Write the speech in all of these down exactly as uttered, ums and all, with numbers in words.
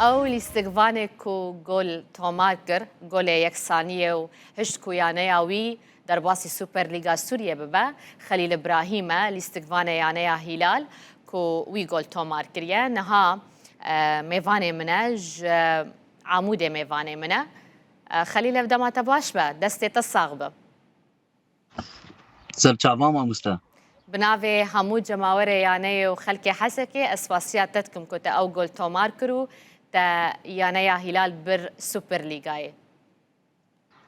Ew lîstikvanê ku gol tomar kir, golê yeksaniyê û hişt ku yaneya wî derbasî Super Lîga Sûriyê bibe, Xelîl Îbrahîm e, lîstikvanê yaneya Hîlal ku wî gol tomar kiriye. Niha, e, mêvanê min e, ji Amûdê mêvanê min e. E, Xelîl, ev dema te baş be, destê te sax be. Serçava mamoste. Bi navê hemû cemawerê yaneyê û xelkê Hesekê, ez spasiya te dikim ku te ew gol tomar kir û te yaneya Hîlal bir Super Lîgayê.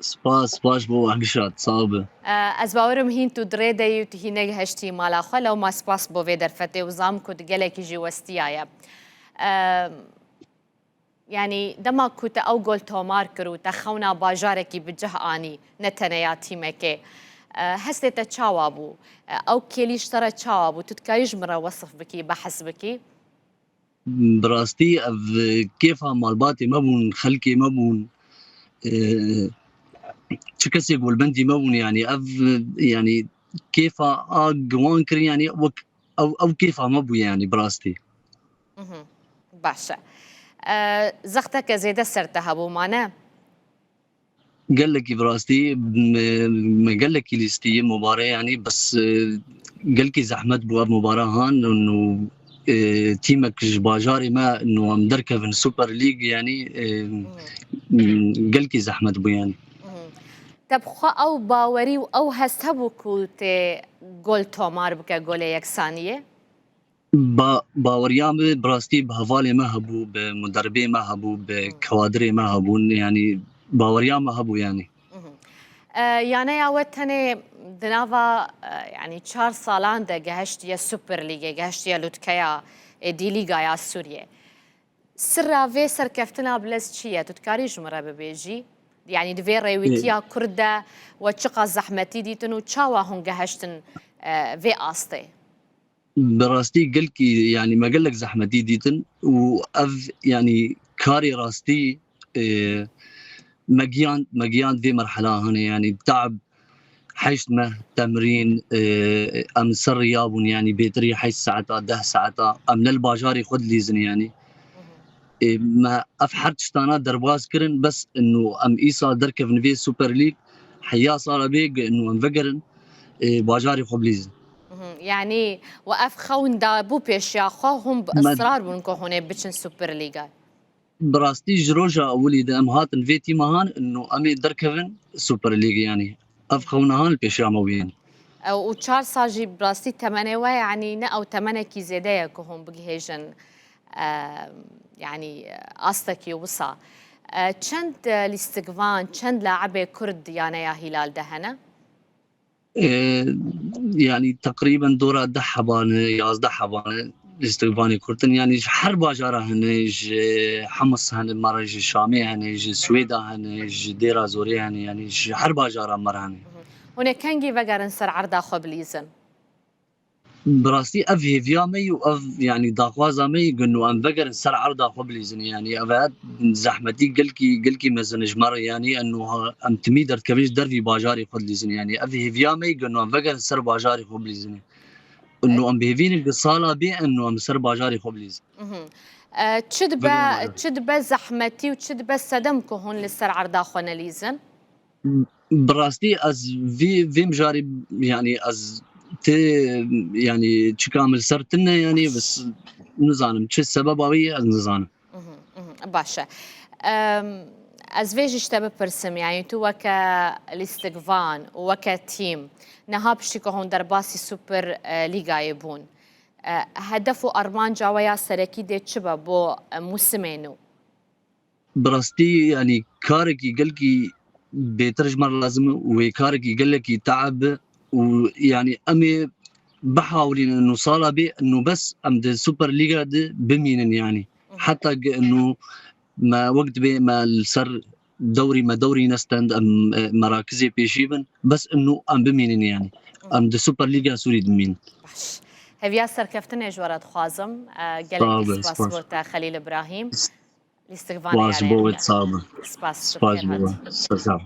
Spas, spas bo Amîşat, sağ be. E, ez bawerim hîn tu dirê de yî û tu hî negeheştî mala xwe, lewma spas bo vê derfetê û zam ku tu gelekî jî westiyaye. E, Yanî dema ku te ew gol tomar kir û te xewna bajarekî bi cih anî, ne tenê ya tîmekê, e, hestê te çawa bû? E, ew kêlî ji te re çawa bû? Tu dikarî ji min re wesif bikî, behs bikî? Bi rastî ev, e, kêfa malbatê me bûn, xelkê me bûn. E, çi kesê golbendî me bûn, yanî ev, e, yanî kêfa a giwan kirin, yanî wek ew, ew kêfa me bû, yanî bi rastî. Mhm. Baş e. E, zexteke zêde ser te hebû, ma ne? Gelekî bi rastî, me, me gelekî lîstiye mubare, yanî bes, e, gelkî zehmet bû ev mubare han û, e, tîmek ji bajarê me û em derkevin Super League, yanî, e, gelkî zehmet bû, yanî. Mhm. Te bi xwe ew bawerî û ew hest hebû ku tê gol tomar bike, golê yeksaniyê? Ba-, baweriya min bi rastî bi hevalê me hebû, bi muderbê me hebû, bi Hmm. kewadirê me hebûn, yanî baweriya me hebû, yanî. Mhm. E, yaneya we tenê di nava, e, yanî çar salan de geheştiye Super Lîgê, geheştiye lûtkeya, e, D-Lîgaya Sûriyê. Sirra vê serkeftina bilez çi ye? Tu dikarî ji min re bibêjî? Yanî di vê rêwîtiya Ê- Kurd de we çiqas zehmetî dîtin û çawa hûn geheştin, e, vê astê? Bi rastî gelkî, yanî me gelek zehmetî dîtin û ev, yanî karê rastî, e, me giyand, me giyand vê merhela hanê, yanî te'b, heşt meh temrîn, e, em ser riya bûn, yanî bêtirî heşt saeta, deh saeta, em ne li bajarê xwe dilîzin, yanî. E, me ev her tiştana derbas kirin, bes inu em îsal derkevin vê Super League, heya sala bê inu em vegerin, e, bajarê xwe bilîzin. Mhm. Yanî we ev xewn dabû pêşiya xwe, hûn bi Me israr bûn ku hûn ê biçin Super Lîga? Bi rastî ji roja ewilî de em hatin vê tîma han inu em ê derkevin Super League, yanî ev xewna han li pêşiya me bû, yanî. E, û çar sal jî bi rastî temenê we, yanî ne ew temenekî zêde ye ku hûn bigihêjin, e, yanî, e, astekî wisa. E, çend, e, lîstikvan, çend laibê Kurd yaneya Hîlal de hene? E, yanî teqrîben dora deh heba ne, yazdeh heba ne lîstikvanê Kurd in. Yanî ji her bajara hene, ji Hims hene, me re ji Şamê hene, ji Swêda hene, ji Dêra Zorê hene, yanî ji her bajara me re hene. Hûn ê kengî vegerin ser erda xwe bilîzin? Bi rastî ev hêviya me yî û ev, yanî daxwaza me yî, ku em vegerin ser erda xwe bilîzin. Yanî ev e zehmetî gelkî, gelkî mezin ji me re, yanî eno em timî derdikevin ji dervî bajarê xwe dilîzin. Yanî ev hêviya me yî, ku em vegerin ser bajarê xwe bilîzin. Eno em bi hêvî ne ku sala bê eno em ser bajarê xwe bilîzin. Mhm. E, çi dibe, çi dibe zehmetî û çi dibe sedem ku hûn li ser erda xwe nelîzin? Bi rastî ez vî, vê mijarî, yanî ez tê, yanî çika min li ser tune, yanî bes nizanim çi sebeba wî ye, ez nizanim. Mhm, mhm, baş e. Em, ez vê jî ji te bipirsim, yanî tu weke lîstikvan û weke tîm, niha piştî ku hûn derbasî Super, e, Lîgayê bûn, e, hedef û armanca we ya serekî dê çi be bo, e, mûsimê nû? Bi rastî, yanî karekî gelkî bêtir ji me re lazim e û wê karekî gelekî te'b e û yanî em ê bihawilînin û sala bê û bes em di Super Lîga de bimînin yanî. Heta ge û me wek dibê me li ser dewrî me dewrî nestend em, e, merakizê pêşî bin, bes û em bimînin yanî. Em di Super Lîga Sûrî dimînin. Baş. Heviya serkeftinê ji we re dixwazim. E, gelekî spas bo te, Xelîl Îbrahîm. Lîstikvanê Spas bo we, sağ olun. Spas, spas bo we. Sağ olun.